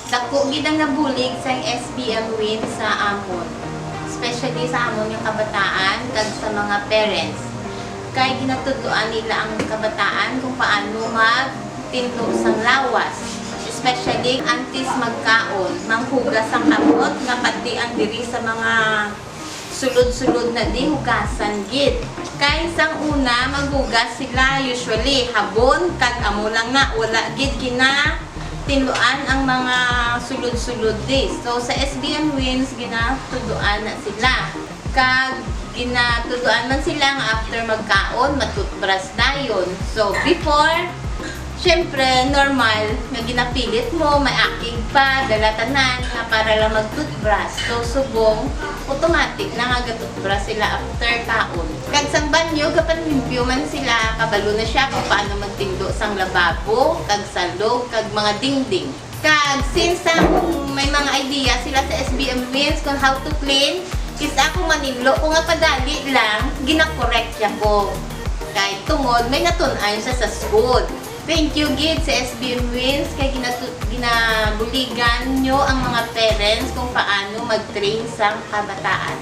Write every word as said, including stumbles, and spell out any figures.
Dako gid ang nabulig sang S B M Wins sa amon, especially sa amon nga kabataan kag sa mga parents. Kay ginatudloan nila ang kabataan kung paano magtindog sang lawas, especially antes magkaon, manghugas sang kamot nga pati ang diri sa mga sulod-sulod na di hugasan gid. Kay sang una, maghugas sila usually habon kag amo lang na, wala gid ginatinluan ang mga sulod-sulod di. So sa S B M Wins, ginatuduan na sila. Kag ginatuduan man sila nga after magkaon, matutbras dayon. So before, syempre, normal nga ginapilit mo, may akig pa, dala tanan nga para lang mag-toothbrush. So subong, automatic na nga ga-toothbrush sila after kaon. Kag sang banyo, gapalimpyo man sila, kabalo na siya kung paano magtindo sang lababo, kag salog, kag mga dingding. Kag since sa akong may mga idea sila sa S B M Wins kung how to clean, kis ako maninlo ko nga padali lang, ginakorek niya ko. Kay tungod may natun-an siya sa school. Thank you gid sa S B M Wins kay ginatu- ginabuligan nyo ang mga parents kung paano mag-train sang kabataan.